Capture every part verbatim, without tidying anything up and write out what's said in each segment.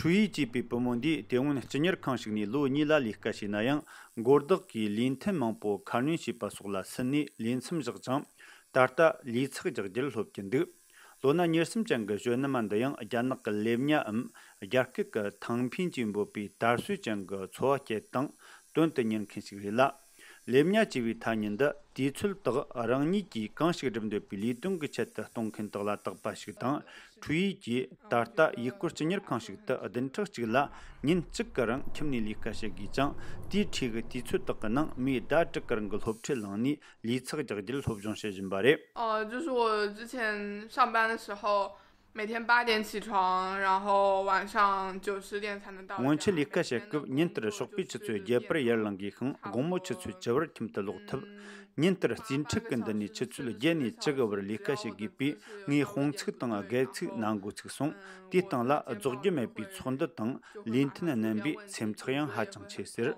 ཁྲུའུ་ཡི་ཅེས་པའི་བུ་མོ་འདིས་དེ་སྔོན་སྤྱི་གཉེར་ཁང་ཞིག་ནས་ལོ་གཉིས་ལ་ལས་ཀ་བྱས་ན་ཡང་། མགོ་བདག་གིས་ལས་མཐུན་མང་པོ་ཁ་སྣོན་བྱས་པ་སོགས་ལ་སུན་ནས་ལས་མཚམས་བཞག་ཅིང་། ད་ལྟ་ལས་ཚེགས་རྒྱག་རྒྱུར་སློབ་ཀྱི་འདུག་ལོ་ན་ཉེར་གསུམ་ཅན་གྱི་གཞོན་ནུ་མ་འདི་ཡང་རྒྱ་ནག་གི་ལེབ་ཉ་འམ། རྒྱ་སྐད་ཀྱི་ཐང་ཕིན་ཅེས་འབོད་པའི་དར་སྲོལ་ཅན་གྱི་འཚོ་བ་སྐྱེལ་སྟངས་དོན་དུ་གཉེར་མཁན་ཞིག་རེད་ལ། ལེབ་ཉ་ཅེས་པའི་ཐ་སྙད་འདི་དུས་ཚོད་དག་རང་ཉིད་ཀྱིས་གང་ཞིག་སྒྲུབ་འདོད་པའི་ལས་དོན་གྱི་ཆེད་དུ་གཏོང་མཁན་དག་ལ་བཏགས་པ་ཞིག་དང་། ཁྲུའུ་ཡི་ཀྱིས་ད་ལྟ་ཡུལ་སྐོར་སྤྱི་གཉེར་ཁང་ཞིག་ཏུ་བདུན་ཕྲག་གཅིག་ལ་ཉིན་གཅིག་གི་རིང་ཁྱིམ་ནས་ལས་ཀ་བྱེད་དགོས་ཅིང་། དེའི་འཕྲོས་ཀྱི་དུས་ཚོད་དག་གི་ནང་མིའི་ཟླ་དྲུག་གི་རིང་གི་སློབ་ཁྲིད་བླངས་ནས་ལས་ཚེགས་རྒྱག་རྒྱུར་སློབ་སྦྱོང་བྱེད་བཞིན་པ་རེད། 呃，就是我之前上班的时候，每天八点起床，然后晚上九十点才能到家。 སྔོན་ཆད་ལས་ཀ་བྱེད་སྐབས་ཉིན་ལྟར་ཞོགས་པའི་ཆུ་ཚོད་བརྒྱད་པར་ཡར་ལངས་དགོས་ཤིང་། དགོང་མོ་ཆུ་ཚོད་བཅུ་པར་ཁྱིམ་དུ་ལོག་ཐུབ། ཉིན་ལྟར་རྩིས་འཕྲུལ་གྱི་མདུན་ནས་ཆུ་ཚོད་བརྒྱད་ནས་བཅུ་གི་བར་ལས་ཀ་བྱེད་དགོས་པས། ངས་དཔུང་ཚིགས་དང་སྒལ་ཚིགས་ན་འགོ་ཚུགས་སོང་། དེའི་སྟེང་ལ་རྫོགས་རྒྱུ་མེད་པའི་ཚོགས་འདུ་དང་ལས་མཐུན་རྣམ་པའི་སེམས་ཚེགས་ཡང་ཧ་ཅང་ཆེ་ཟེར།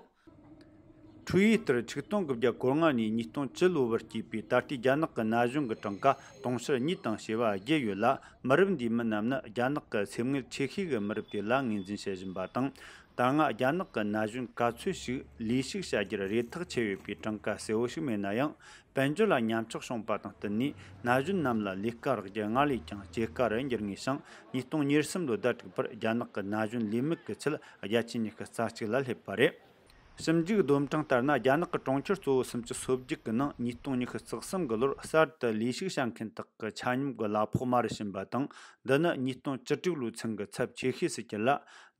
ཁྲུའུ་ཡི་ལྟར་ཆིག་སྟོང་དགུ་བརྒྱ་གོ་ལྔ་ནས་ཉིས་སྟོང་བཅུ་ལོ་བར་སྐྱེས་པའི་ད་ལྟའི་རྒྱ་ནག་གི་ན་གཞོན་གྱི་གྲངས་ཀ་དུང་ཕྱུར་གཉིས་དང་བྱེ་བ་བརྒྱད་ཡོད་ལ། མི་རབས་འདིའི་མི་རྣམས་ནི་རྒྱ་ནག་གི་སེམས་ངལ་ཆེ་ཤོས་ཀྱི་མི་རབས་དེ་ལ་ངོས་འཛིན་བྱེད་བཞིན་པ་དང་། ད་སྔ་རྒྱ་ནག་གི་ན་གཞོན་ག་ཚོད་ཞིག་ལས་ཞུགས་བྱ་རྒྱུར་རེ་ཐག་ཆད་ཡོད་པའི་གྲངས་ཀ་གསལ་བོ་ཞིག་མེད་ན་ཡང་། དཔལ་འབྱོར་ལ་ཉམས་ཆག་བྱུང་པ་དང་བསྟུན་ནས། ན་གཞོན་རྣམས་ལ་ལས་ཀ་རག་རྒྱུ་སྔར་ལས་ཀྱང་ཇེ་དཀའ་རུ་འགྱུར་ངེས་ཤིང་། ཉིས་སྟོང་ཉེར་གསུམ་ལོའི་ཟླ་དྲུག་པར་རྒྱ་ནག་གི་ན་གཞོན་ལས་མེད་ཀྱི་ཚད་བརྒྱ་ཆ་ཉི་ཤུ་རྩ་གཅིག་ལ་སླེབས་པ་རེད། ཞིབ་འཇུག་བསྡོམས་གྲངས་ལྟར་ན། རྒྱ་ནག་གི་གྲོང་ཁྱེར་གཙོ་བོ་སུམ་ཅུ་སོ་བརྒྱད་ཀྱི་ནང་ཉིས་སྟོང་ཉི་ཤུ་རྩ་གསུམ་གྱི་ལོར་གསར་དུ་ལས་ཞུགས་བྱ་མཁན་དག་གི་ཆ་སྙོམས་ཀྱི་གླ་ཕོགས་མར་ཕྱིན་པ་དང་། འདི་ནི་ཉིས་སྟོང་བཅུ་དྲུག་ལོའི་ཚུན་གྱི་ཚབས་ཆེ་ཤོས་སུ་གྱུར་ལ།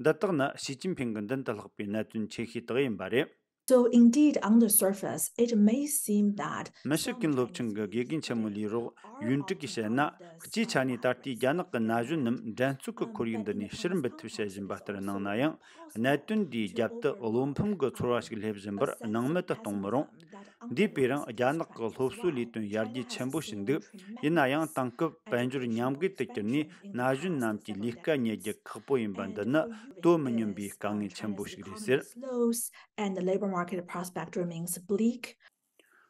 འདི་དག་ནི་ཞི་ཅིན་ཕིང་གི་མདུན་དུ་ལྷགས་པའི་གནད་དོན་ཆེ་ཤོས་དག་ཡིན་པ་རེད། So indeed, on the surface, it may seem that མི་ཤི་ཀུན་སློབ་ཆེན་གྱི་དགེ་རྒན་ཆེན་མོ་ལི་རོགས་ཡུན་ཀྲིག་གིས་བཤད་ན། སྤྱིའི་ཆ་ནས་ད་ལྟའི་རྒྱ་ནག་གི་ན་གཞོན་རྣམས་འགྲན་རྩོད་ཀྱི་ཁོར་ཡུག་འདི་ནས་ཕྱིར་འབུད་ཐབས་བྱེད་བཞིན་པ་ལྟར་སྣང་ན་ཡང་། གནད་དོན་འདིའི་རྒྱབ་ཏུ་བློ་ཕམ་གྱི་ཚོར་བ་ཞིག་སླེབས་བཞིན་པར་སྣང་མེད་དུ་གཏོང་མི་རུང་། འདས་པའི་རིང་རྒྱ་ནག་གི་སློབ་གསོའི་ལས་དོན་ཡར་རྒྱས་ཆེན་པོ་ཕྱིན་འདུག་ཡིན་ན་ཡང་། དེང་སྐབས་དཔལ་འབྱོར་ཉམས་རྒུད་དུ་གྱུར་ནས། ན་གཞོན་རྣམས་ཀྱིས་ལས་ཀ་རྙེད་རྒྱུ་ཁག་པོ་ཡིན་པ་འདི་ནི་དོ་མི་མཉམ་པའི་དཀའ་ངལ་ཆེན་པོ་ཞིག་རེད་ཟེར། And the labor market prospect remains bleak.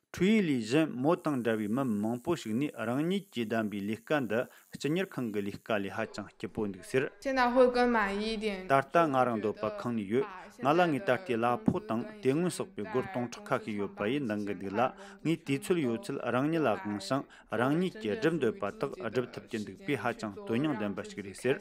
ཁྲུའུ་ཡི་ལས་གཞན་མོ་དང་འདྲ་བའི་མི་མང་པོ་ཞིག་ནས་རང་ཉིད་ཀྱིས་བདམས་པའི་ལས་ཀ་འདི་སྤྱི་གཉེར་ཁང་གི་ལས་ཀ་ལས་ཧ་ཅང་སྐྱིད་པོ་འདུག་ཟེར། 现在会更满意一点。 ད་ལྟ་ང་རང་འདོད་པ་ཁེངས་ནས་ཡོད། ང་ལ་ངའི་ད་ལྟའི་གླ་ཕོགས་དང་དེ་སྔོན་བསགས་པའི་སྒོར་སྟོང་ཕྲག་ཁ་ཤས་ཡོད་པ་ཡིས་འདང་གི་འདུག་ལ། ངས་དུས་ཚོད་ཡོད་ཚད་རང་ཉིད་ལ་དབང་ཞིང་། རང་ཉིད་ཀྱིས་སྒྲུབ་འདོད་པ་དག་སྒྲུབ་ཐུབ་ཀྱི་འདུག་པས་ཧ་ཅང་དོན་སྙིང་ལྡན་པ་ཞིག་རེད་ཟེར།